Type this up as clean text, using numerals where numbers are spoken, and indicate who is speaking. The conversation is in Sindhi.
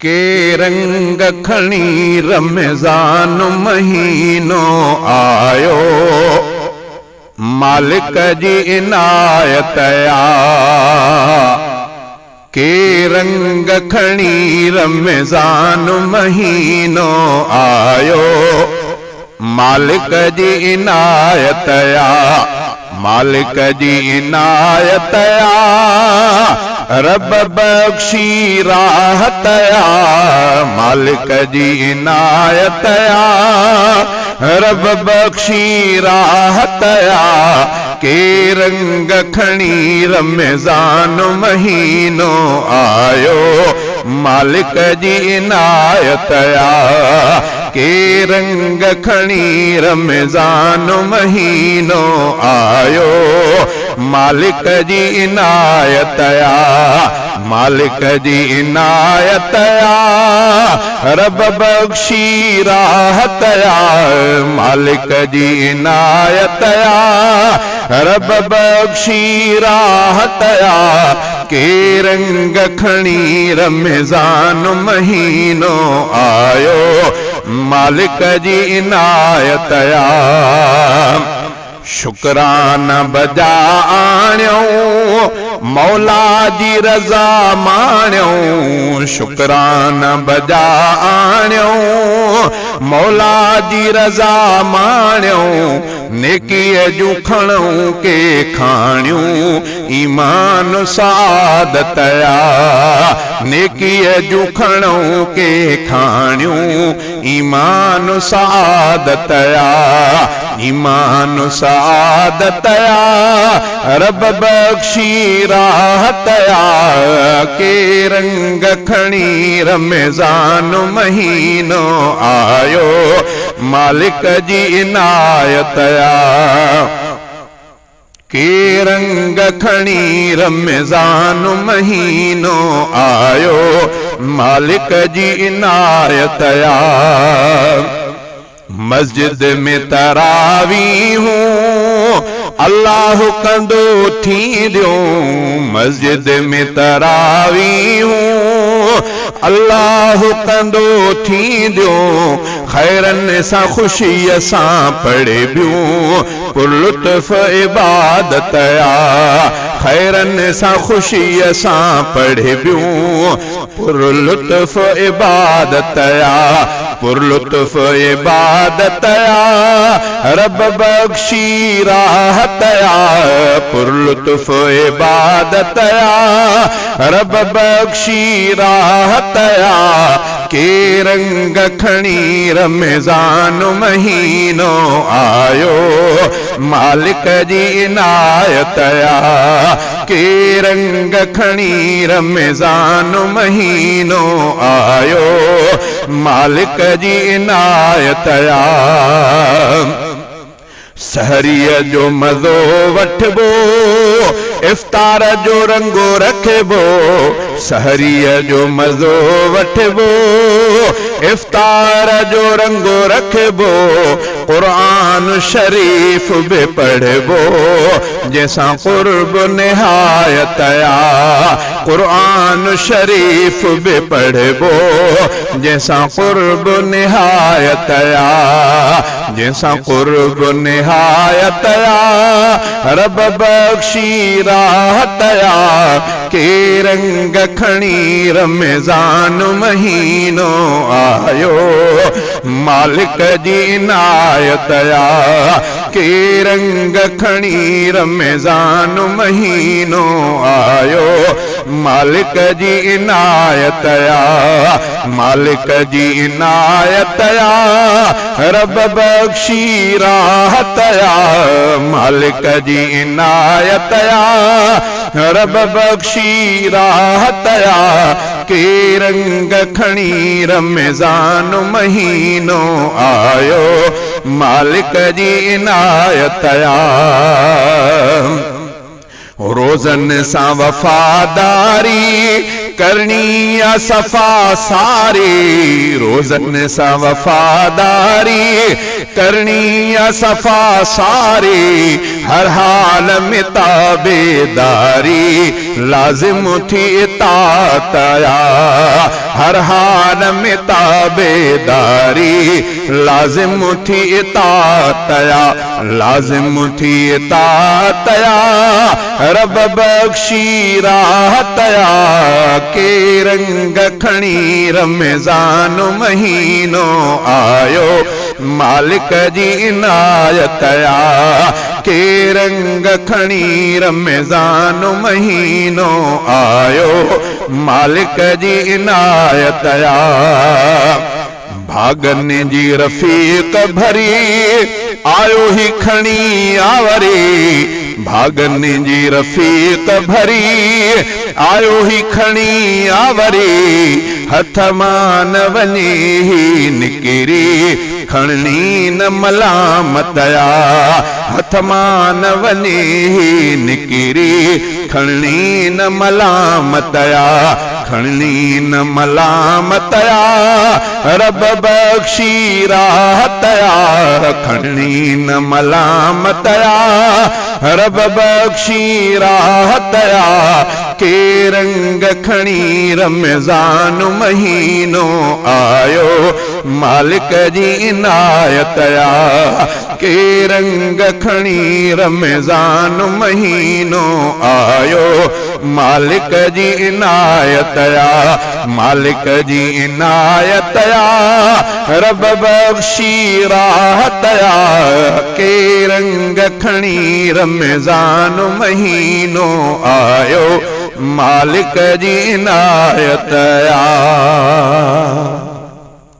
Speaker 1: ڪي رنگ کڻي رمضان مهينو آيو، مالڪ جي عنايت آ. ڪي رنگ کڻي رمضان مهينو آيو، مالڪ جي عنايت آ. مالڪ جي عنايت آ، رب بخشي راحت آ، مالڪ جي عنايت آ، رب بخشي راحت آ، ڪي رنگ کڻي رمضان مهينو آيو، مالڪ جي عنايت آ، ڪي رنگ کڻي رمضان مهينو آيو، مالڪ جي عنايت آ، مالڪ جي عنايت آ، رب بخشي راحت آ، مالڪ جي عنايت آ، رب بخشي راحت آ، ڪي رنگ کڻي رمضان مهينو آيو، مالڪ جي عنايت آ. شڪرانا بجا آڻيون، مولا جي رضا ماڻيون، شڪرانا بجا آڻيون، مولا جي رضا ماڻيون، نيڪيء جون کڻون ڪي کاڻيون، ايمان سعادت آ. نيڪيء جون کڻون ڪي کاڻيون، ايمان سعادت آ. ايمان سعادت آ، رب بخشي راحت آ. ڪي رنگ کڻي رمضان مهينو آيو، مالڪ جي عنايت آ. ڪي رنگ کڻي رمضان مهينو آيو، مالڪ جي عنايت آ. مسجد ۾ تراويحون الله ڪندو ٿينديون، مسجد ۾ تراويحون الله ڪندو ٿينديون، خيرن سان خوشيء سان پڙهبيون، پرلطف عبادت آ، خيرن سان خوشيء سان پڙهبيون، پرلطف عبادت آ، پرلطف عبادت آ، رب بخشي راحت آ، پرلطف عبادت آ، رب بخشي راحت آ، ڪي رنگ کڻي رمضان مهينو آيو، مالڪ جي عنايت آ، ڪي رنگ کڻي رمضان مهينو آيو، مالڪ جي عنايت آ. سحريء جو مزو وٺبو، افطار جو رنگو رکبو، سحريء جو مزو وٺبو، افطار جو رنگو رکبو، قرآن شريف به پڙهبو، جنهن سان قرب نهايت آ، قرآن شريف به پڙهبو، جنهن سان قرب نهايت آ، جنهن سان قرب نهايت آ، رب بخشي راحت آ، ڪي رنگ کڻي رمضان مهينو آيو، مالڪ جي عنايت آ، ڪي رنگ کڻي رمضان مهينو آيو، مالڪ جي عنايت آ، مالڪ جي عنايت آ، رب بخشي راحت آ، مالڪ جي عنايت آ، رب بخشي راحت آ، ڪي رنگ کڻي رمضان مهينو آيو، مالڪ جي عنايت آ. روزن سان وفاداري ڪرڻي آ صفا ساري، روزن سان وفاداري ڪرڻي آ صفا ساري، هر حال ۾ تابعداري لازم ٿي اطاعت آ. هر حال ۾ تابعداري، لازم ٿي اطاعت آ، لازم ٿي اطاعت آ، رب بخشي راحت آ، ڪي رنگ کڻي رمضان مهينو آيو، مالڪ جي عنايت آ، ڪي رنگ کڻي رمضان مهينو آيو، مالڪ جي عنايت آ. ڀاڳن جي رفيق ڀري، آيو هي کڻي آ وري، ڀاڳن جي رفيق ڀري، آيو هي کڻي آ وري، هٿ مان نه وڃي هي نڪري، کڻڻي نه ملامت آ، هٿ مان نه وڃي هي نڪري، کڻڻي نه ملامت آ، کڻڻي نه ملامت آ، رب بخشي راحت آ، کڻڻي نه ملامت آ، رب بخشي راحت آ، ڪي رنگ کڻي رمضان مهينو آيو، مالڪ جي عنايت آ، ڪي رنگ کڻي رمضان مهينو آيو، مالڪ جي عنايت آ، مالڪ جي عنايت آ، رب بخشي راحت آ، ڪي رنگ کڻي رمضان مهينو آيو، مالڪ جي عنايت آ.